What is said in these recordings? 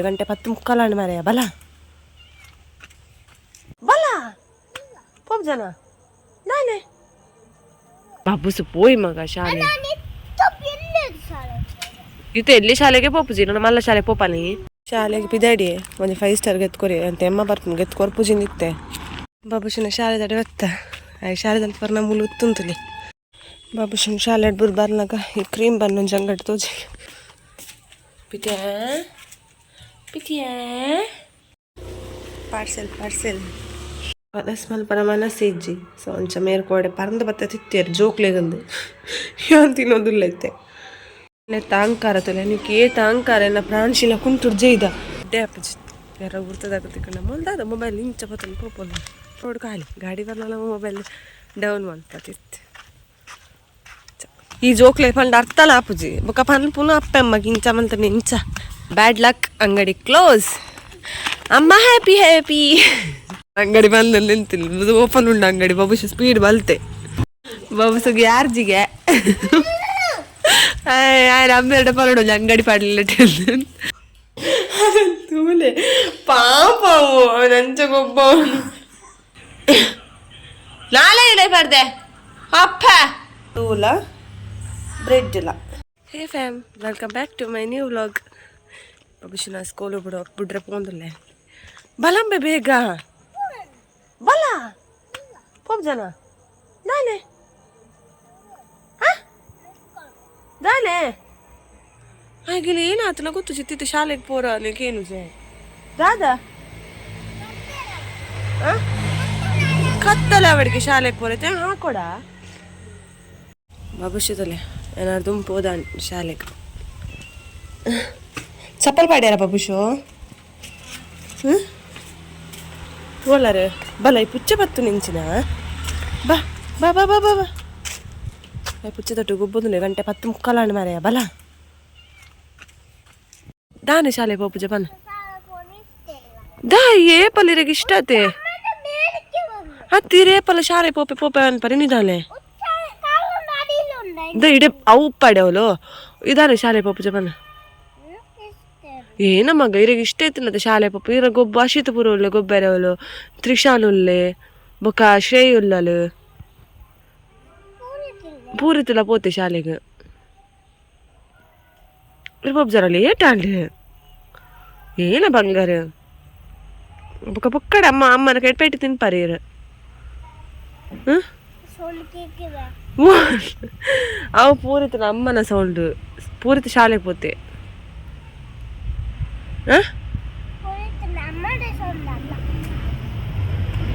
ಗಂಟೆ ಪತ್ತು ಮುಕ್ಕಾಲಾಂಡ್ ಮಾರಾಯ. ಬಲ ಬಲ ಪೋಪ್ ಜನ ನಾನೆ ಬಾಬುಸು ಪೋಯ್ ಮಗ ಶಾಲೆ. ಇತ್ತೆ ಎಲ್ಲಿ ಶಾಲೆಗೆ ಪೋಪುಜಿ ನನ್ನ ಮಲ್ಲ ಶಾಲೆ ಪೋಪನಿ. ಶಾಲೆಗೆ ಪಿದಾಡಿ ಒಂಜಿ ಫೈವ್ ಸ್ಟಾರ್ ಗೆತ್ಕೊರಿ ಅಂತ ಎಮ್ಮ ಬರ್ಪುನು ಗೆತ್ತ್ ಕೊರ್ಪುಜಿ ನಿತ್ತೆ. ಬಾಬುಷನ ಶಾಲೆ ದಡೆ ಬತ್ತ ಶಾಲೆದಲ್ಲಿ ಪರ್ನ ಮೂಲು ಉತ್ತುಂತುಲಿ. ಬಾಬುಷನ ಶಾಲೆ ಬುರ್ ಬರ್ನಾಗ ಈ ಕ್ರೀಮ್ ಬನ್ ಒಂಜಿ ಅಂಗಡಿ ತೋಜಿ. ಪಿತ್ಯಾ ಪಿತ್ಯಾ, ಪಾರ್ಸೆಲ್ ಪಾರ್ಸೆಲ್. ವನಸ್ ಮಲ್ಪನ ಮನಸ್ಸು ಇಜ್ಜಿ. ಸೊ ಅಂಚ ಮೇರ್ ಕೋಡೆ ಪರಂದ ಬತ್ತ ತಿತ್ತೇರು ಜೋಕ್ಲೆಗಂದು. ಯಾನ್ ತಿನ್ನೋದಿಲ್ಲ ಇತ್ತೆ. ನೆತ್ತ ಅಹಂಕಾರ ತೊಲೆ ನಿಕ್ ಏತ್ ಅಹಂಕಾರ. ಎನ್ನ ಪ್ರಾಣಶೀಲ ಕುಂಟುಡ್ ಜೈದ ಡೇ ಅಪ್ಪಜಿ ಯಾರ ಗುರ್ತದಾಗತ್ತೆ ಮೊಲ್ದಾದ ಮೊಬೈಲ್ ಇಂಚ ಪತ್ತೊಂದು ಪೋಪೊಲ್ಲ. ರೋಡ್ ಖಾಲಿ, ಗಾಡಿ ಬರ್ಲಲ್ಲ. Mobile down ಮಲ್ಪತಿತ್ತು. ಈ ಜೋಕ್ಲೆ ಪಂಡ ಅರ್ಥಲ ಆಪುಜಿ. ಬೊಕ ಪನ್ಪುನು ಅಪ್ಪೆ ಅಮ್ಮಗ್ ಇಂಚ ಮಲ್ತನೆ ಇಂಚ. ಬ್ಯಾಡ್ ಲಕ್, ಅಂಗಡಿ ಕ್ಲೋಸ್. ಅಮ್ಮ ಹ್ಯಾಪಿ ಹ್ಯಾಪಿ. ಅಂಗಡಿ ಬಂದ ನಿಂತಿಲ್ಲ, ಓಪನ್ ಉಂಡು ಅಂಗಡಿ. ಬಹುಶಃ ಸ್ಪೀಡ್ ಬಲ್ತೆ. ಬಾಬುಸುಗೆ ಯಾರ್ಜಿಗೆ ಅಮ್ಮೆರಡ ಪರಡು ಅಂಗಡಿ ಪಾಡಲಿಲ್ಲ. ತೂಲೆ, ಪಾಪ ಅವು, ಅವನಂಚ ಗೊಬ್ಬ ಅವನು. ನಾಳೆ ಇಡೆ ಪರ್ದೆ ಅಪ್ಪ ತೂಲ ಬ್ರೆಡ್ ಇಲ್ಲ. Hey fam, welcome back to my new vlog. ಬಾಬುಷಿನ school ಬಿಡು ಬಿಡ್ರೆ ಪೋಂದುಲ್ಲೆ. ಬಲಂಬೆ ಬೇಗ ಬಲ ಪೋಪ್ ಜನ ದಾನೆ ದಾನೆ ಹಾಗಿಲ್ಲ. ಏನಾತನ ಗೊತ್ತು ಚಿತ್ತಿತ್ತು. ಶಾಲೆಗೆ ಪೋರ ಏನು ಜೆ ದಾದಾ ಕತ್ತಲೆ ಅವಳಿಗೆ. ಶಾಲೆಗೆ ಪೋರೈತೆ ಹಾಕೊಡ ಭವಿಷ್ಯದಲ್ಲಿ ಏನಾರು ದುಂಪು ಹೋದ ಶಾಲೆಗೆ. ಚಪ್ಪಲ್ ಪಾಡ್ಯಾರ ಬಾಬುಷು? ಹ್ಞೂ ಓಲಾರೆ ಬಲ. ಈ ಪುಚ್ಚೆ ಬತ್ತು ನಿಂಚಿನ. ಬಾ ಬಾ ಬಾ ಬಾ ಬಾ ಬಾ. ಈ ಪುಚ್ಚೆ ತೊಟ್ಟು ಗುಬ್ಬೊಂದು. ಗಂಟೆ ಪತ್ತು ಮುಕ್ಕಾಲಾಂಡ್ ಮಾರಾಯ. ಬಲ ದಾನೆ ಶಾಲೆ ಪೋಪುಜ ಬನ್ನ ದಾ. ಏಪಲ್ ಇರೆಗ್ ಇಷ್ಟ ಆತೆ ಹತ್ತಿರ. ಏಪಲ ಶಾಲೆ ಪೋಪೆ ಪೋಪೆ ಅನ್ಪರೆ ನಿದಾನೆ the ಇಡೆ ಅವು ಉಪ್ಪಾಡೆ ಅವಳು. ಇದಾನೆ ಶಾಲೆ ಪೋಪುಜ ಬನ್ನ. ಏನ ಮಗ, ಇರೆಗ್ ಇಷ್ಟ ಐತಿನದ ಶಾಲೆ ಪೋಪ. ಇರ ಗೊಬ್ಬ ಅಶಿತ ಪೂರ ಉಲ್ಲೆ ಗೊಬ್ಬೆರೆ ಅವಳು. ತ್ರಿಶಾನ್ ಉಲ್ಲೆ, ಬೊಕ ಶ್ರೇಯ್ ಉಲ್ಲಲು, ಪೂರಿತಲ ಪೋತೆ ಶಾಲೆಗೆ. ಇರ್ ಪೋಪ್ ಜರ ಲೇಟ್ ಆಂಡ್. ಏನ ಬಂಗಾರ. ಬೊಕ ಪೊಕ್ಕಡೆ ಅಮ್ಮ ಅಮ್ಮನ ಕೈಟ್ ತಿನ್ಪಾರಿ ಇರು. ಹ್ಮ್ ಅವು ಪೂರಿತನ ಅಮ್ಮನ ಸೌಂಡ್. ಪೂರಿತ ಶಾಲೆಗೆ ಪೋತೆ. ಹ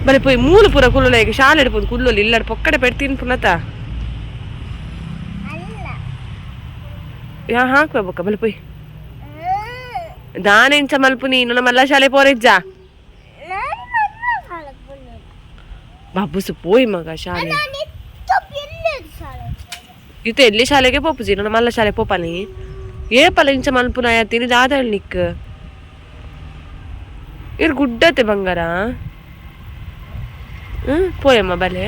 ಬಲೆ ಪೋಯ್ ಮೂಲು ಪೂರ ಕುಲ್ಲುಲ. ಈಗ ಶಾಲೆ ಇಡ್ಬೋದು ಕುಲ್ಲೊಲಿ ಇಲ್ಲಡ್ ಪೊಕ್ಕಡೆ ಪೆಡ್ ತಿನ್ಪುನತ ಯಾ ಹಾಕುವ ಬೊಕ್ಕ. ಬಲೆ ಪೋಯ್ ದಾನೆ ಇಂಚ ಮಲ್ಪು ನೀನು. ನಮ್ಮಲ್ಲ ಶಾಲೆ ಪೋರೆಜ್ಜ ಬಾಬುಸು ಪೋಯ್ ಮಗ ಶಾಲೆ. ಇತ್ತೆ ಎಲ್ಲಿ ಶಾಲೆಗೆ ಪೋಪುಜಿ ನನ್ನ ಮಲ್ಲ ಶಾಲೆ ಪೋಪನಿ. ಏಪಲ ಇಂಚ ಮಲ್ಪುನ ತಿನಿ ದಾದ ನಿಕ್. ಇರ್ ಗುಡ್ಡತೆ ಬಂಗಾರ. ಹ್ಮ್ ಪೋಯಮ್ಮ ಬಲೆ.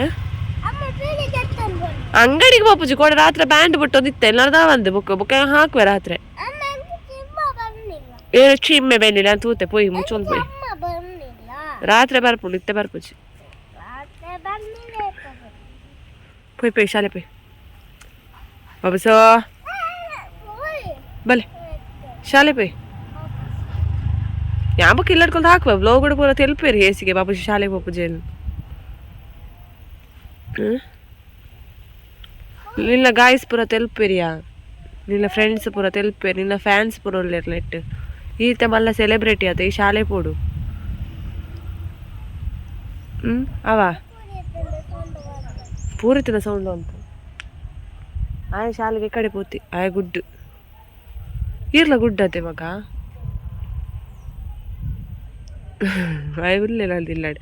ಅಂಗಡಿಗೆ ಪೋಪುಜಿ ಕೋಡೆ. ರಾತ್ರಿ ಬ್ಯಾಂಡ್ ಬಿಟ್ಟೊಂದಿತ್ತೆ ಎಲ್ಲಾರ್ದ ಬಂದೆ. ಬುಕ್ ಬುಕ್ ಹಾಕುವೆ ರಾತ್ರಿ. ಏನು ಚಿಮ್ಮೆ ಬೆನ್ನಿಲ್ಲ ಅಂತ ತೂತೆ. ಪೋಯಿ ಮುಚ್ಚೊಂದು ಪೋಯ್. ರಾತ್ರಿ ಬರ್ಪುಂಡು, ಇತ್ತೆ ಬರ್ಪುಜಿ. ಪೋಯ್ ಪೋಯ್ ಶಾಲೆ ಪೋಯ್ ಬಾಬುಸೋ. ಬಲೆ ಶಾಲೆ ಪೋಯ್. ಯಾಬಕ್ ಇಲ್ಲಡ್ಕೊಂಡು ಹಾಕುವ ವ್ಲೋಗ್ ಪೂರ ತೆಲ್ಪೇರಿ ಹೇಸಿಗೆ. ಬಾಬು ಶಾಲೆಗೆ ಪೋಪುಜೇನು. ಹ್ಮ್ ನಿನ್ನ ಗಾಯ್ಸ್ ಪೂರ ತೆಲ್ಪೇರಿಯಾ, ನಿನ್ನ ಫ್ರೆಂಡ್ಸ್ ಪೂರ ತೆಲ್ಪೇರಿ, ನಿನ್ನ ಫ್ಯಾನ್ಸ್ ಪೂರ ಉಲ್ಲೇರ್ ನೆಟ್. ಈತ ಮಲ್ಲ ಸೆಲೆಬ್ರಿಟಿ ಆತ. ಈ ಶಾಲೆ ಪೋಡು. ಹ್ಮ್ ಅವ ಪೂರಿತನ ಸೌಂಡ್ ಅಂತ ಆಯ ಶಾಲೆಗೆ ಕಡೆ ಪೋತಿ. ಆಯ ಗುಡ್ಡು ಇರ್ಲ ಗುಡ್ಡ ಅತೆ ಮಗ. ಆಯ ಉಲ್ಲೆಲ್ಲ ಇಲ್ಲಾಡ್.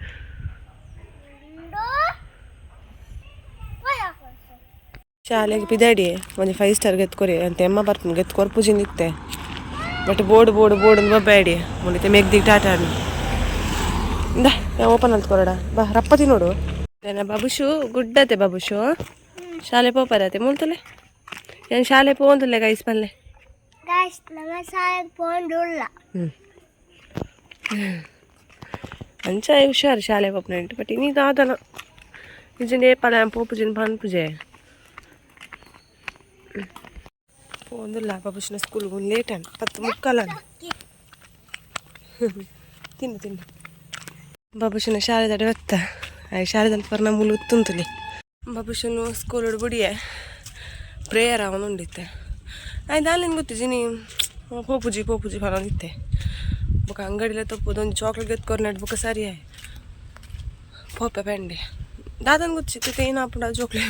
ಶಾಲೆಗೆ ಪಿದಾಡಿ ಒಂಜಿ ಫೈವ್ ಸ್ಟಾರ್ ಗೆತ್ಕೊರಿ ಅಂತ ಎಮ್ಮ ಬರ್ಪುನು ಗೆತ್ತ್ ಕೊರ್ಪುಜಿ ನಿತ್ತೆ. But board board board ಅಂದ್ ಬೇಡಿ ಮುನಿತೆ ಮೆಗ್ದಿಗ್ ಟಾಟಾ ಇಂದ ಓಪನ್ ಅಂತ ಕೊರಡ. ಬಾ ರಪ್ಪತಿ ನೋಡು. ಬಾಬುಷು ಗುಡ್ಡತೆ. ಬಾಬುಷು ಶಾಲೆ ಪೋಪರತೆ ಮೂಲ್ತಲೆ. ಏನು ಶಾಲೆ ಪೋಂದುಲ್ಲೆ ಗೈಸ್ ಪಲ್ಲೆ. ಗೈಸ್, ನಮ್ಮ ಶಾಲೆಗೆ ಪೋಂಡುಲ್ಲ. ಹ್ಞೂ. ಅಂಚ ಹುಷಾರು ಶಾಲೆ ಪೋಪುನ. ಬಟ್ ಇನಿ ದಾದನ ನಿಜನೇ ಪಲ ಪೋಪುಜಿನ ಪನ್ಪುಜೆ. ಪೋಂದುಲ್ಲ ಬಾಬುಷಿನ ಸ್ಕೂಲ್ ಲೇಟ್ ಅನ್ 10:45. ತಿನ್ನು ತಿನ್ನು. ಬಾಬುಷನ ಶಾಲೆದಡೆ ಬತ್ತ ಶಾಲೆದಲ್ಲಿ ಪರ್ನ ಮುಲು ಉತ್ತುಂತುಲಿ. ಬಾಬುಷನು ಸ್ಕೂಲ್ ಬುಡಿಯೆ ಪ್ರೇಯರ್ ಅವನು ಉಂಡಿತ್ತೆ. ಆಯ್ತು, ದಾಲೇನು ಗೊತ್ತಿಜಿನಿ ಪೋಪುಜಿ ಪೋಪುಜಿ ಪನೊಂದಿತ್ತೆ. ಬೊಕ ಅಂಗಡಿಲ ತಪ್ಪುದು ಒಂದು ಚಾಕ್ಲೇಟ್ ಗೆತ್ಕೊರ್ನೆಟ್ ಬೊಕ ಸರಿ ಆಯ್ ಪೋಪೆ ಪಂಡೆ. ದಾದನ್ ಗೊತ್ತಿತ್ತು ಏನಾಪುಂಡ ಜೋಕ್ಲೆ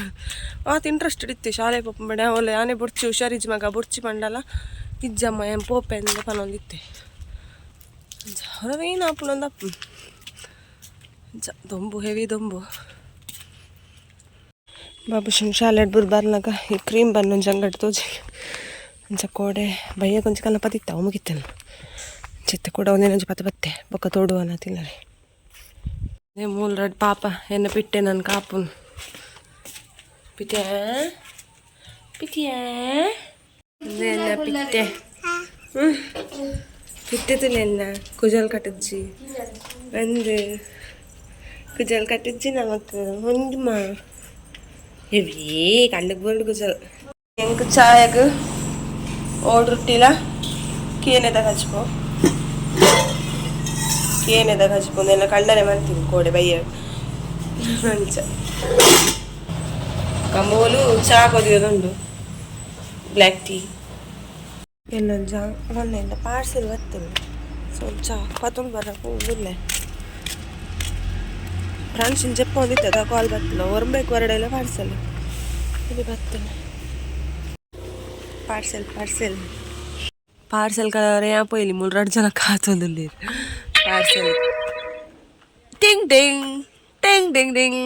ಆತ್ ಇಂಟ್ರೆಸ್ಟೆಡ್ ಇತ್ತೆ ಶಾಲೆ ಪೋಪುಂಬಡೆ. ಅವಲೆ ಆನೆ ಬೊಡ್ಚಿ, ಹುಷಾರಿಜ್ಜಿ ಮಗ, ಬೊಡ್ಚಿ ಪಂಡಲ ಇಜ್ಜಮ್ಮ ಏನ್ ಪೋಪೆ ಅಂದ ಪನೊಂದಿತ್ತೆ. ಹೊರಗೆ ಏನಾಪುಂಡ ಅಂದಪ್ಪು. ದೊಂಬು, ಹೆವಿ ದೊಂಬು. ಬಾಬುಷನ್ ಶಾಲೆ ಬುರ್ ಬರ್ನಾಗ ಈ ಕ್ರೀಮ್ ಬನ್ ಒಂಜಿ ಅಂಗಡಿ ತೋಜಿ. ಅಂಚ ಕೋಡೆ ಬಯ್ಯ ಕೊಂಚ ಕಲ್ಲ ಪತಿತ್ತ ಅವು ಮುಗಿತ್ತನು. ಚಿತ್ತ ಕೂಡ ಒಂದಿನೊಂಜಿ ಪತ್ತ ಬತ್ತೆ ಬೊಕ್ಕ ತೋಡುವನ ತಿನ್ನರೆ. ಮೂಲ ರಡ್ಡ್ ಪಾಪ ಎನ್ನ ಪಿಟ್ಟೆ ನನ್ ಕಾಪುನು. ಪಿಟ್ಟೆ ಪಿಟ್ಟಿಯ ಎನ್ನ ಪಿಟ್ಟೆ ಪಿಟ್ಟೆ ತುಲೆನ್ನ ಕುಜಲ್ ಕಟ್ಟಜ್ಜಿ ಒಂದು ಕುಜಲ್ ಕಟ್ಟಜ್ಜಿ ನಮಕ್ ಒಂದುಮಾ ಹೆವಿ ಕಣ್ಣಕ್ಕೆ ಬೋರ್ಡ್ ಕುಜಲ್. ಎಂಕ್ ಚಾಯಗ್ ಓಡ್ ರೊಟ್ಟಿಲ ಕೇನೆದ ಕಜ್ಪು, ಕೇನೆದ ಕಜ್ಪು ಎಲ್ಲ ಕಂಡನೆ ಮಾಡ್ತೀವಿ ಕೋಡೆ ಬಯ್ಯ. ಅಂಚ ಕಂಬೋಲು ಚಾ ಕೊದಿಯೋದುಂಡು, ಬ್ಲ್ಯಾಕ್ ಟೀ. ಎಲ್ಲೊಂಜ ಆನ್ಲೈನ್ ಪಾರ್ಸೆಲ್ ಬರ್ತದೆ. ಸೊ ಚಾ ಪತ್ತೊಂದು ಬರಕು ಉಂದುಲ್ಲೆ. ಪ್ರಾಂಶಿನ ಜಪ್ಪ ಒಂದಿತ್ತದ ಕಾಲ್ ಬರ್ತದೆ. ಒರ್ಬೇಕು ಹೊರಡೆಲ್ಲ ಪಾರ್ಸೆಲ್ ಇದು ಬರ್ತದೆ. ಪಾರ್ಸೆಲ್ ಪಾರ್ಸೆಲ್ ಪಾರ್ಸೆಲ್ ಕಲರ್ ಯಾ ಪೋಯ್ಲಿ ಮೂರು ಎರಡು ಜನ ಕಾತೊಂದುಲ್ಲೇರು ಪಾರ್ಸೆಲ್. ಟಿಂಗ್ ಟಿಂಗ್ ಟಿಂಗ್ ಟಿಂಗ್ ಟಿಂಗ್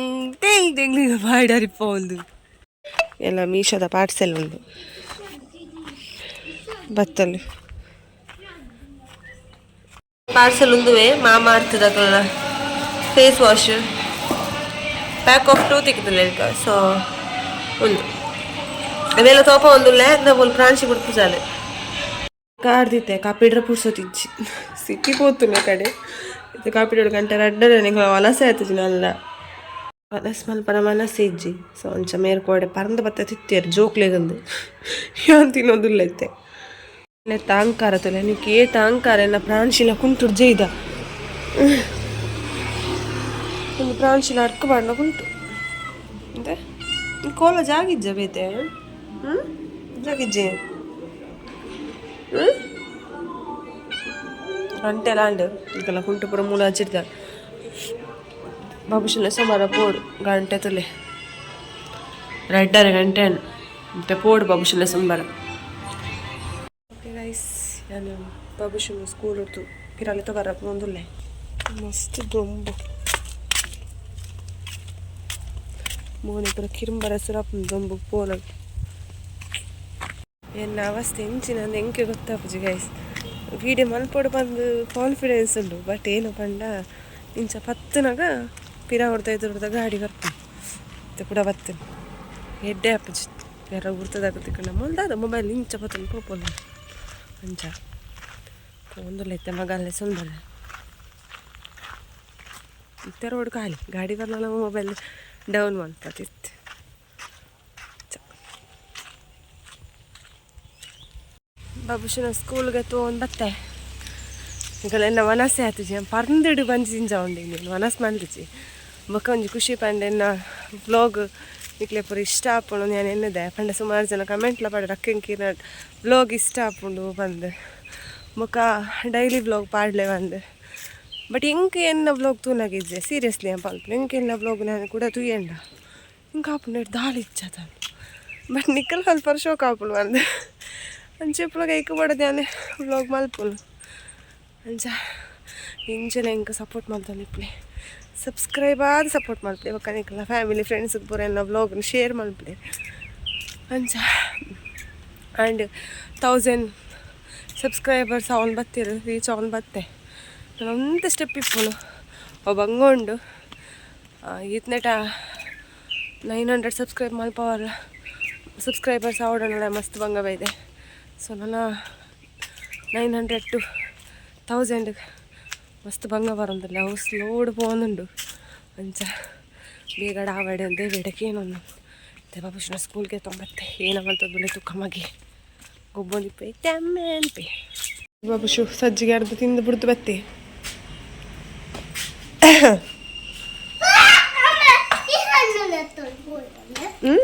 ಟಿಂಗ್ ಟಿಂಗ್ ಟಿಂಗ್ ಬಾಯ್ಡರಿಪ್ಪ. ಒಂದು ಎಲ್ಲ ಮೀಶೋದ ಪಾರ್ಸೆಲ್ ಉಂಡು ಬತ್ತಲು. ಪಾರ್ಸೆಲ್ ಉಂದುವೆ ಮಾಮ ಅರ್ಥದ ಫೇಸ್ ವಾಶ್ ಪ್ಯಾಕ್ ಆಫ್ 2 ತಿಕ್ಕಿದಲ್ಲ. ಸೊ ಉಂದು ಅವೆಲ್ಲ ತೋಪ ಒಂದುಲ್ಲೆ ಮೂಲು ಪ್ರಾಂಶಿ ಬಿಡ್ಪು ಚಾಲೆ ಕಾರ್ದಿತ್ತೆ. ಕಾಪಿಡ್ರ ಪುರ್ಸೊತಿಜ್ಜಿ, ಸಿಕ್ಕಿ ಪೋತುನೆ ಕಡೆ. ಇದು ಕಾಪಿಡೋಡು ಗಂಟೆ ರಡ್ಡರೆ ನಿಂಗಳ ವಲಸೆ ಆಯ್ತುಜಿ. ನಲ್ಲ ವಲಸ್ ಮಲ್ಪನ ಮನಸ್ಸು ಇಜ್ಜಿ. ಸೊ ಅಂಚ ಮೇರ್ ಕೋಡೆ ಪರಂದ ಬತ್ತ ತಿತ್ತೇರು ಜೋಕ್ಲೆಗಂದು ಯಾನ್ ತಿನ್ನೋದುಲ್ಲ ಇತ್ತೆ. ತಾಂಕಾರ ತುಲೆ ನಿಕ್ ಏತ್ ಅಹಂಕಾರ. ಎನ್ನ ಪ್ರಾಂಶಿಲ ಕುಂಟುಡ್ ಜೈದ ಒಂದು ಪ್ರಾಂಶಿಲ ಅಡ್ಕ ಪಾಡ್ನ ಕುಂಟು. ಅಂತೆ ಕೋಲ ಜಾಗಿಜ್ಜ ಬೇತೆ. ಹ್ಞೂ ಜಾಗಿಜ್ಜೆ. ಹ್ಞೂ ಗಂಟೆ ಲಾಂಡ್ ಈಗಲ್ಲ ಕುಂಟು ಪೂರ ಮೂಲ ಹಚ್ಚಿರ್ತಾರೆ. ಬಾಬುಷಿನ ಸೋಮಾರ ಪೋಡು ಗಂಟೆ ತುಲೆ 2.5 ಗಂಟೆ ಮತ್ತೆ ಪೋಡು ಬಾಬುಷಿನ ಸೋಮವಾರ. ಓಕೆ ಗೈಸ್, ನಾನು ಬಾಬುಷಿನ ಸ್ಕೂಲ್ ಹೊಡ್ತು ಪಿರಾಲೆ ತಗೋರ ಒಂದುಲ್ಲೆ. ಮಸ್ತ್ ದೊಂಬು, ಮೋನೆ ಪೂರ ಕಿರುಂಬರ ಸುರಪ್ ದೊಂಬು ಪೋನ. ಎನ್ನ ಅವಸ್ಥೆ ಎಂಚಿನ ಎಂಕೆ ಗೊತ್ತಾಪುಜಿ ಗೈಸ್. ವೀಡಿಯೋ ಮಲ್ಪೊಡು ಪಂದು ಕಾನ್ಫಿಡೆನ್ಸ್ ಉಂಡು, ಬಟ್ ಏನು ಪಂಡ ಇಂಚ ಪತ್ತುನಗ ಪಿರ ಹೊಡ್ತಾ ಎದುರುದ ಗಾಡಿ ಬರ್ಪುಂಡು. ಇತ್ತೆ ಪೂರ ಬತ್ತುಂಡು. ಎಡ್ಡೆ ಆಪುಜಿ ಯಾರ ಗುರ್ತದಾಗ ತಿಕ್ಕಂಡ ಮೊಲ್ದಾದ ಮೊಬೈಲ್ ಇಂಚ ಪತ್ತೊಂದು ಪೋಪೊಲ್ಲ. ಅಂಚ ಒಂದುಲ್ಲ ಇತ್ತೆ ಮಗಲ್ಲೇ ಸುಂದರ. ಇತ್ತೆ ರೋಡ್ ಖಾಲಿ, ಗಾಡಿ ಬರ್ಲ ಮೊಬೈಲ್ ಡೌನ್ ಮಲ್ಪತಿತ್ತು. ಬಾಬುಷನ ಸ್ಕೂಲ್ಗೆ ತೊಗೊಂಡು ಬತ್ತೆ. ಈಗಲೆಲ್ಲ ವನಸೆ ಆತುಜಿ ಪರ್ಂದಿಡು ಬಂಜಿ ಜಿಂಜ ಉಂಡು. ವನಸ್ ಮಲ್ದಿಜಿ. ಬೊಕ ಒಂಜಿ ಖುಷಿ ಪಂಡ ಎನ್ನ ವ್ಲಾಗ್ ನಿಕ್ಲೆ ಪೂರ ಇಷ್ಟ ಆಪುಂಡು ಯಾನ್ ಎನ್ನುದೆ. ಪಂಡ ಸುಮಾರು ಜನ ಕಮೆಂಟ್ಲ ಪಾಡ ರಕ್ಕೆಂಕಿನ ವ್ಲಾಗ್ ಇಷ್ಟ ಆಪುಂಡು ಪಂದ್, ಬೊಕ ಡೈಲಿ ವ್ಲಾಗ್ ಪಾಡ್ಲೆ ಪಂದ್. ಬಟ್ ಎಂಕ್ ಎನ್ನ ವ್ಲಾಗ್ ತೂನಗಿಜ್ಜೆ. ಸೀರಿಯಸ್ಲಿ ಪನ್ಪುನು, ಎಂಕ್ ಎನ್ನ ವ್ಲಾಗ್ ನಾನು ಕೂಡ ತೂಯಂಡ ಎಂಕ್ ಆಪುಂಡು ದಾಲ ಇಜ್ಜ. ಬಟ್ ನಿಕ್ಕಲ್ ಸ್ವಲ್ಪ ಶೋಕ್ ಆಪುಂಡು ಪಂದ್. ಅಂಚ ಇಪ್ಪುನಗ ಐಕ್ ಬೋಡಾದ್ ಯಾನ್ ವ್ಲಾಗ್ ಮಲ್ಪುನು. ಅಂಚ ಇಂಚನೆ ಎಂಕ್ ಸಪೋರ್ಟ್ ಮಲ್ತೊಂದಿಪ್ಪುಲೆ. ಸಬ್ಸ್ಕ್ರೈಬ್ ಆದ್ ಸಪೋರ್ಟ್ ಮಲ್ಪುಲೆ. ಬೊಕ್ಕ ನಿಕಲ್ನ ಫ್ಯಾಮಿಲಿ ಫ್ರೆಂಡ್ಸ್ಗೆ ಪೂರ ಎನ್ನ ವ್ಲಾಗ್ನ ಶೇರ್ ಮಲ್ಪುಲೆ. ಅಂಚ ಆ್ಯಂಡ್ 1000 ಸಬ್ಸ್ಕ್ರೈಬರ್ಸ್ ಅವನು ಬತ್ತೆರ್, ರೀಚ್ ಅವನು ಬತ್ತೆ. ಒಂತೆ ಸ್ಟೆಪ್ ಇಪ್ಪುನು ಅವು ಬಂಗ ಉಂಡು. ಈತ್ನೇಟ 900 ಸಬ್ಸ್ಕ್ರೈಬ್ ಮಲ್ಪವಲ್ಲ ಸಬ್ಸ್ಕ್ರೈಬರ್ಸ್ ಆವಡನಲ್ಲ ಮಸ್ತ್ ಬಂಗ ಬೈದೆ. ಸೊ ನನ್ನ 900 ಟು 1000 ಮಸ್ತ್ ಬಂಗ ಬರೋದಿಲ್ಲ ಅವು ಸ್ಲೋಡ್ ಪೋನುಂಡು ಅಂಚ ಬೇಗ ಆವಡೆ ಅಂದೆ ಬೇಡಕ್ಕೆ ಏನೊಂದು ಬಾಬುಷನ ಸ್ಕೂಲ್ಗೆ ತೊಂಬತ್ತೆ ಏನವಂತದ್ದು ತುಕ್ಕ ಮಗಿ ಗೊಬ್ಬೊಂದಿಪ್ಪೆ ಇತ್ತೆ ಅನ್ಪೆ ಬಾಬುಷು ಸಜ್ಜಿಗೆ ಅರ್ಧ ತಿಂದು ಬಿಡ್ದು ಬತ್ತಿ. ಹ್ಞೂ.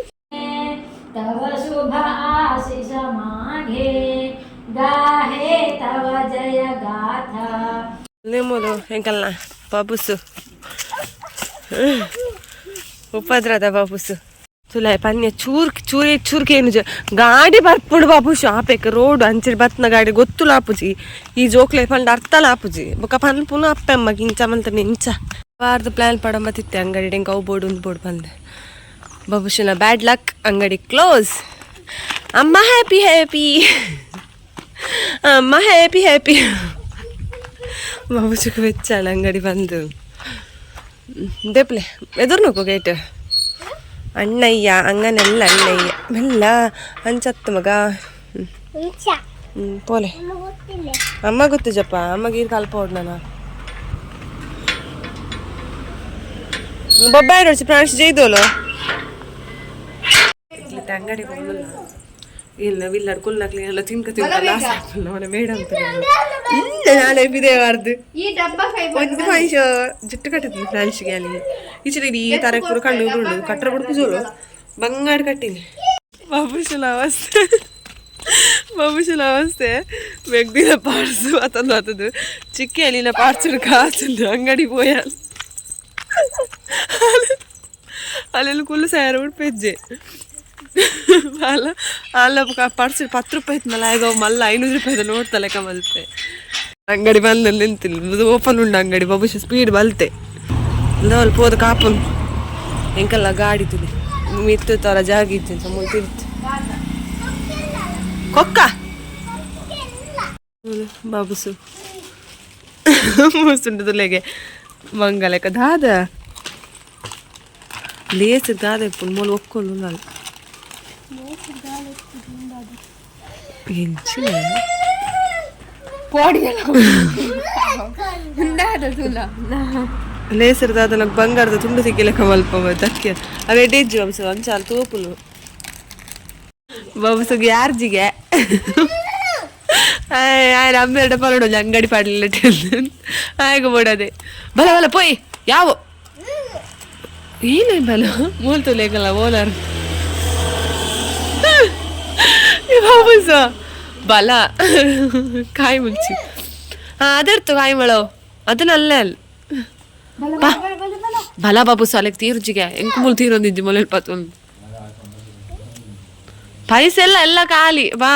तव शुभ आशिष माघे गाहे तव जय गाथा. ನೇಮೋಲು ಎಂಕಲ್ನ ಬಾಬುಸು ಉಪದ್ರದ ಬಾಬುಸು ತುಲಾಯ್ ಪನ್ಯ ಚೂರ್ ಚೂರಿ ಚೂರ್ಕೆ ಏನು ಗಾಡಿ ಬರ್ಪುಂಡು ಬಾಬುಷು ಆಪೆಕ್ ರೋಡ್ ಅಂಚಿಡ್ ಬತ್ನ ಗಾಡಿ ಗೊತ್ತುಲ ಆಪುಜಿ ಈ ಜೋಕ್ಲೆ ಪಂಡ ಅರ್ಥಲ ಆಪುಜಿ ಬೊಕ ಪನ್ಪುನು ಅಪ್ಪೆಮ್ಮ ಇಂಚ ಮಂತ ಇಂಚ ವಾರದ ಪ್ಲಾನ್ ಪಡಂಬತ್ತಿತ್ತೆ ಅಂಗಡಿ ಎಂಕ್ ಅವು ಬೋರ್ಡ್ ಒಂದು ಬೋರ್ಡ್ ಬಂದೆ ಬಾಬುಷುನ ಬ್ಯಾಡ್ ಲಕ್ ಅಂಗಡಿ ಕ್ಲೋಸ್. ಅಮ್ಮ ಹ್ಯಾಪಿ ಹ್ಯಾಪಿ, ಅಮ್ಮ ಹ್ಯಾಪಿ ಹ್ಯಾಪಿ. ಬಾಬುಷುಕ್ ಬೆಚ್ಚಾಣ ಅಂಗಡಿ ಬಂದು ದೇಪ್ಲೆ ಎದುರು ನೋಕು ಗೇಟ್ ಅಣ್ಣಯ್ಯ ಅಂಗನೆಲ್ಲ ಅಣ್ಣಯ್ಯ ಮೆಲ್ಲ ಅಂಚತ್ತು ಮಗ. ಹ್ಞೂ ಪೋಲೆ ಅಮ್ಮ ಗೊತ್ತು ಜಪ್ಪ ಅಮ್ಮಗೆ ಈರ್ ಕಲ್ಪ ನಾನು ಬೊಬ್ಬಾಯಿ ನೋಡ್ಸಿ ಪ್ರಾಣ್ ಜೈದೋಲು ಅಂಗಡಿ ಹೋಗಲ್ಲ ಇಲ್ಲ ಇಲ್ಲ ಕುಲ್ನಾಕ್ಲಿ ಎಲ್ಲ ತಿನ್ಕ ತಿನ್ಕ ಲಾಸ್ ಮನೆ ಮೇಡಮ್ ಇಲ್ಲ ನಾಳೆ ಬಿದೇವಾರ್ದು ಒಂದು ಪೈಸ ಜುಟ್ಟು ಕಟ್ಟಿದ್ವಿ ಫ್ರಾನ್ಸ್ಗೆ ಅಲ್ಲಿ ಈಚೆ ಈ ತರ ಪೂರ ಕಣ್ಣು ಉಂಡು ಕಟ್ಟರ ಬುಡ್ಕು ಜೋಲು ಬಂಗಾರ ಕಟ್ಟಿನಿ. ಬಾಬುಷನ ಅವಸ್ಥೆ, ಬಾಬುಷನ ಅವಸ್ಥೆ. ಮೆಗ್ದಿನ ಪಾರ್ಸು ಅತಂದು ಅತದು ಚಿಕ್ಕಿ ಅಲ್ಲಿನ ಪಾರ್ಸು ಕಾಸುಂಡು ಅಂಗಡಿ ಪೋಯ ಅಲ್ಲೆಲ್ಲ ಕುಲ್ಲು ಸಾಯರ ಬಿಟ್ಟು ಅಲ್ಲ ಅಲ್ಲ ಪರ್ಸ್ 10 ರೂಪಾಯಿ ಇತ್ತು ಆಗ ಮಲ್ಲ 500 ರೂಪಾಯಿದ ನೋಡ್ತಾ ಲೆಕ್ಕ ಮಲ್ತೆ. ಅಂಗಡಿ ಬಂದು ನಿಂತಿಲ್ಲ, ಓಪನ್ ಉಂಡು ಅಂಗಡಿ. ಬಹುಶಃ ಸ್ಪೀಡ್ ಬಲ್ತೆ ಅಲ್ಲಿ ಪೋದ ಕಾಪುನ್ ಎಂಕಲ್ಲ ಗಾಡಿ ತುಲಿ ಮಿತ್ತು ತರ ಜಾಗ ಇತ್ತು ಸಮೂಲ್ ತಿರ್ತು ಕೊಕ್ಕ ಬಾಬುಸು ಮಸ್ತುಂಡು ತುಲೆಗೆ ಮಂಗಲೆಕ್ಕ ದಾದ ಲೇಸ್ ದಾದ ಇಪ್ಪು ಮೂಲ ಒಕ್ಕೊಂಡು ಎಂಚಿನ ಲೇಸರ್ ದಾದ ನಂಗೆ ಬಂಗಾರದ ತುಂಡು ಸಿಕ್ಕಿಲ್ಲ ಮಲ್ಪ ದಕ್ಕೆ ಅವೇ ಡೇಜ್ ಬಾಬುಸು ಅಂಚಾಲ್ ತೋಪುಲು ಬಾಬುಸುಗೆ ಯಾರ್ಜಿಗೆ ಆಯ್ತು ಅಮ್ಮೆರಡ ಪರಡು ಅಂಗಡಿ ಪಾಡಲಿಲ್ಲ ಆಗ ಬೋಡದೆ ಬಲ ಬಲ ಪೋಯ್ ಯಾವ ಏನೇ ಬಲ ಮೂಲ್ ತುಲೇಕಲ್ಲ ಓಲಾರ್ ಬಾಬುಸ ಬಲ ಕಾಯಿ ಮುಂಚಿ ಹಾ ಅದರ್ತು ಕಾಯಿ ಮಳೋ ಅದನ್ನಲ್ಲ ಅಲ್ಲ ಬಲ ಬಾಬು ಸಾಲೆಗ್ ತೀರುಜಿಗೆ ಎಂಕ್ ಮೂಲ್ ತೀರೊಂದಿಜ್ಜಿ ಮೊಲೆಲ್ ಪತ್ತೊಂದು ಪೈಸೆ ಎಲ್ಲ ಎಲ್ಲ ಖಾಲಿ ಬಾ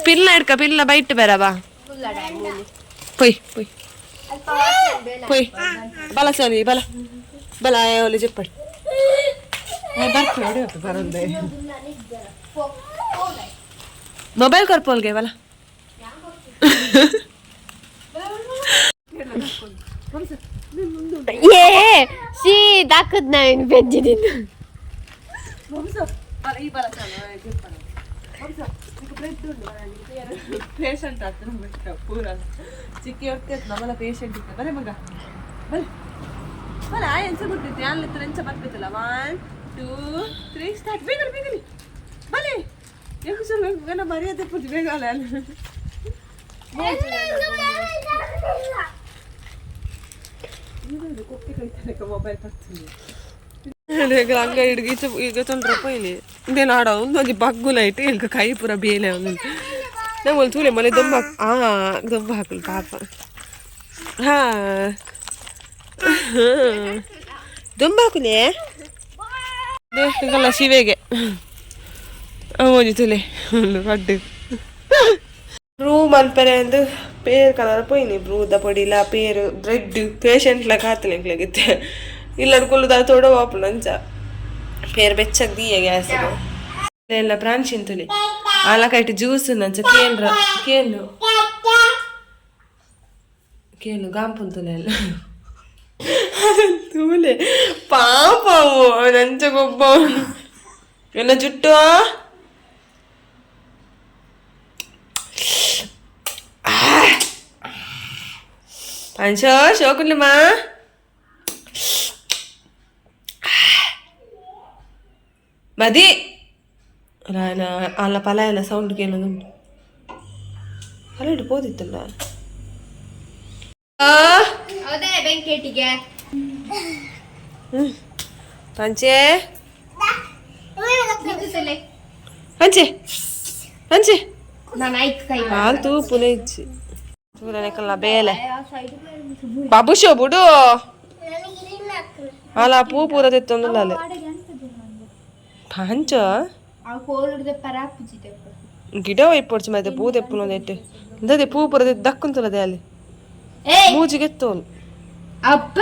ಪಿಲ್ಲ ಹಿಡ್ಕ ಪಿಲ್ಲ ಬೈಟ್ ಬೇಡ ಬಾ ಪೊಯ್ ಪೊಯ್ ಪೊಯ್ ಬಲ ಸೋನಿ ಬಲ ಬಲ ಒಲಿ ಜಪ್ಪಡಿ ಬರ್ತೀನಿ ಬರಂದೆ ಮೊಬೈಲ್ ಕೊರ್ಪೋಲ್ಗೆ ಬಲ. ಏ she ದಾಕದ್ ನಾನು ಬೆಜ್ಜಿದ್ದೀನಿ. ಪೇಷಂಟ್ ಆತ ಪೂರ ಚಿಕ್ಕಿ ಹೊರ್ತೆ ನಮ್ಮಲ್ಲ ಪೇಷಂಟ್ ಇತ್ತು ಬರೇ ಮಗ ಬಲೆ ಬಲೆ ಆ ಎಂಚ ಬಿಟ್ಟಿತ್ತು ಯಾನ್ ಎಂಚ ಬರ್ಬೇಕಲ್ಲ. 1 2 3 ಸ್ಟಾರ್ಟ್. ಬೇಗಲಿ ಬೇಗಲಿ ಬಲೆ ಎಂಕು ಸ್ವಲ್ಪ ಮರ್ಯಾದೆ ಪೂರ್ತಿ ಬೇಗ ಅಲ್ಲ ಮೊಬೈಲ್ ಬರ್ತೀನಿ ಅಂಗಡಿ ಹಿಡ್ದು ಈಚೆ ಈಗ ತೊಂದ್ರೆ ಪೋಯ್ಲಿ ಇಂದೇನು ಆಡ ಒಂದೊಂದು ಬಗ್ಗು ಲೈಟ್ ಈಗ ಕೈ ಪೂರ ಬೇಲೆ ಒಂದೊಂದು ನಂಗೆ ತೂಲೆ ಮೊಲೆ ದೊಂಬ ಆ ದೊಂಬ ಹಾಕಲು ಪಾಪ ಹಾ ದೊಂಬ ಹಾಕುಲೆ ಈಗಲ್ಲ ಶಿವೆಗೆ ಒಂಜಿ ತುಲೆ ರಡ್ಡು ರೂಮ್ ಅನ್ಪೆರೆ ಅಂದು ಪೇರ್ ಕಲರ್ ಪೋಯಿನಿ ಬ್ರೂದ ಪೊಡಿಲ ಪೇರು ಬ್ರೆಡ್ ಪೇಷಂಟ್ ಲೆಕ್ಕ ಹಾತಲೆ ಎಂಕ್ಲೆಗಿತ್ತೆ ಇಲ್ಲ ಕುಲ್ಲುದ ತೋಡ ವಾಪುಂಡು ಅಂಚ ಪೇರ್ ಬೆಚ್ಚಗ್ ದೀಯ ಗ್ಯಾಸ್ ಎಲ್ಲ ಬ್ರಾಂಚ್ ಇಂತುಲಿ ಆಲ ಕೈಟ್ ಜ್ಯೂಸ್ ನಂಚ ಕೇಂದ್ರ ಕೇನು ಕೇನು ಗಾಂಪುಂತುಲೆ ಎಲ್ಲ ತೂಲೆ ಪಾಪ ಅವು ಅವನಂಚ ಗೊಬ್ಬ ಅವನು ಎನ್ನ ಜುಟ್ಟು ಪಂಚೋ ಶೋಕುಂಡ್ಲಮ್ಮ. ಮದಿ ರಾಯನ ಅಲ್ಲ ಪಲ ಎಲ್ಲ ಸೌಂಡ್ ಕೇಳೋದುಂಟು. ಅಲ್ಲಿಟ್ಟು ಪೋದಿತ್ತಲ್ಲ. ಹೌದಾ ಬೆಂಕೇಟಿಗೆ? ಪಂಚೆ, ಪಂಚೆ, ಪಂಚೆ. ನಾನು ಐಕ್ ಕೈ. ಹಾಲು ತೂಪುನೆ ಇಜ್ಜಿ ತೂರನೆಕಲ್ಲ ಬೇಲೆ ಬಾಬುಶೋ ಬುಡು. ಅಲ್ಲ, ಪೂ ಪೂರ ತೆತ್ತೊಂದುಲ್ಲ ಅಲ್ಲೇ ಪಂಚ. ಗಿಡ ಒಯ್ಪೊಡ್ಚಿ ಮತ್ತೆ ಪೂ ತೆಪ್ಪುನ ಎಟ್ಟು ಇಂದದೆ ಪೂ ಪೂರ ದಕ್ಕುಂತುಲದೆ ಅಲ್ಲಿ ಮೂಜಿಗೆತ್ತೋಲು. ಅಪ್ಪ.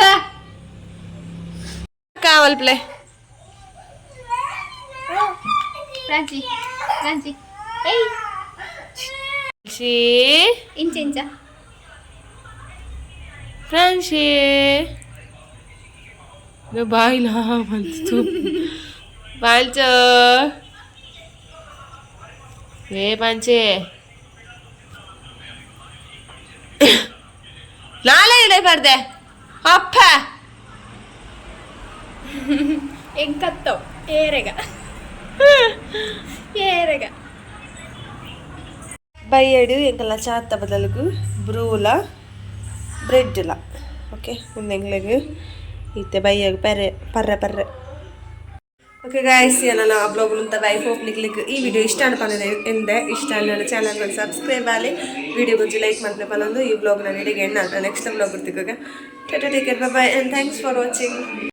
ಕಾವಲ್ ಪ್ಲೇ. ಫ್ರಾನ್ಸಿ, ಫ್ರಾನ್ಸಿ, ಏಯ್. ಶೀ. ಇಂಚ ಇಂಚ. ಫ್ರಾನ್ಸಿ ಬಾಯಿಲ ಬಂತು. ಪಾಂಚ, ಏ ಪಾಂಚೆ, ನಾಳೆ ಇಡೆ ಪಡ್ದೆ ಅಪ್ಪ. ಎಂಕತ್ತೋ ಏರೆಗ ಏರೆಗ. ಬೈಯಡು ಎಂಕಲ್ನ ಚಾತ್ತ ಬದಲುಗು ಬ್ರೂಲ ಬ್ರೆಡ್ಲ. ಓಕೆ, ಒಂದು ಎಂಗ್ಲೆಗ್ ಇತ್ತೆ ಬೈಯಾಗ ಪರ್ರೆ ಪರ್ರೆ ಪರ್ರೆ. ಓಕೆ ಗಾಯ್ಸ್, ನನ್ನ ಬ್ಲಾಗ್ ಅಂತ ಬೈ. ಹೋಪ್ ನಿಕ್ಲಿಕ್ ಈ ವಿಡಿಯೋ ಇಷ್ಟ ಅನ್ಪಂದಿದೆ ಎಂದೆ. ಇಷ್ಟ ನನ್ನ ಚಾನಲ್ ಸಬ್ಸ್ಕ್ರೈಬ್ ಆಲಿ, ವಿಡಿಯೋ ಗೊಂಚಿ ಲೈಕ್ ಮಾಡ್ಲೆ ಪನ್ನೊಂದು. ಈ ಬ್ಲಾಗ್ ನಾನು ಇಡೀ ಎಣ್ಣ ನೆಕ್ಸ್ಟ್ ಬ್ಲಾಗ್ ಬರ್ತಿಕ್ಕಾಗ. Tata, take care, bye and thanks for watching.